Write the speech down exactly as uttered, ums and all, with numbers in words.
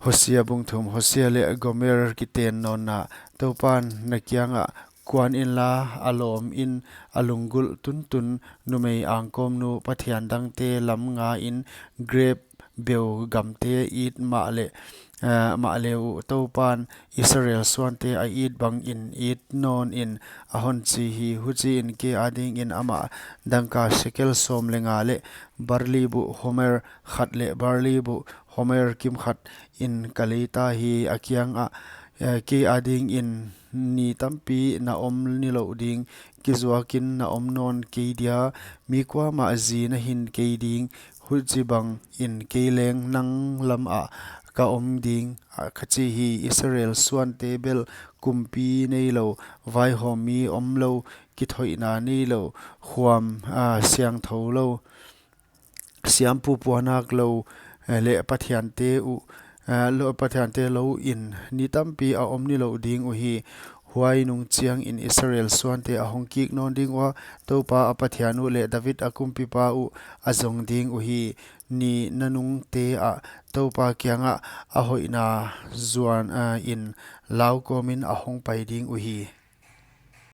Hosea bung thum. Hosea leh Gomer kiten nawnna. Toupan na kiangah, kuan inla, a lawm in, a lunggulh tuntun, numei angkawmnu pathian dangte lam nga in, grep beu gamte it mahleh, eh, mahle uh, Toupan Israel suante a it bangin it nawn in, a hon chi hi. Huchiin kei adingin amah dangka sekel sawm leh nga leh barli buh homer khat leh barli buh homer kimkhat in ka lei ta hi. A kiangah, eh, kei adingin ni tampi na om nilouh ding, kizuakin na om nawn kei dia, mi kuamah zi na hi kei ding, huchibangin kei leng nang lamah ka om ding, a ka chi hi. Israel suante bel kumpi neilou, vaihawmmi omlou, kithoihna neilou, khuam, ah, siangthou lou, siampu puanak lou, eh, leh pathiante uh, eh, lou, pathiante lou in ni tampi a om nilouh ding uhi. Huai nung chiangin Israel suante a hong kik nawn ding ua, Toupa a Pathian uh leh David a kumpipa uh a zong ding uhi. Ni nanungte ah Toupa kiangah a hoihna zuan, ah, in lau kawmin a hong pai ding uhi.